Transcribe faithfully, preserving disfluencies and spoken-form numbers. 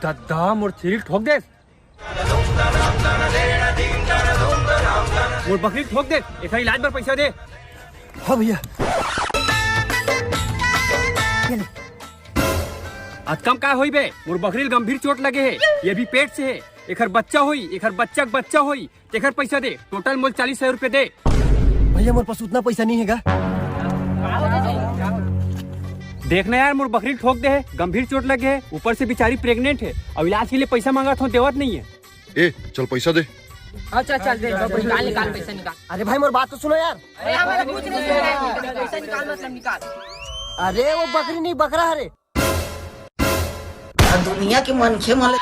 दद्दा, मोर छेरी ल ठोक दे। मोर बकरी ल ठोक दे, एखर इलाज बर पइसा दे। हाँ भैया। अतका म का होई बे? मोर बकरी ल गंभीर चोट लगे हे, ये भी पेट से हे। एखर बच्चा होई, एखर बच्चा के बच्चा होई, तेखर पइसा दे। टोटल मोल चालीस हजार रुपये दे। भैया, मोर पास उतना पइसा नहीं हे गा। देख ना यार, मोर बकरी ल ठोक दे हे, गंभीर चोट लगे हे, ऊपर से बिचारी प्रेग्नेंट हे, अउ इलाज के लिए पइसा मांगत हों, देवत नहीं हे। ए, चल पइसा दे। अच्छा, चल दे, निकाल, निकाल, पइसा निकाल। अरे भाई, मोर बात तो सुनो यार। अरे, हमारा कुछ नहीं सुना है, पइसा निकाल, मतलब निकाल। अरे, वो बकरी नहीं, बकरा हरे। दुनिया के मनखे मन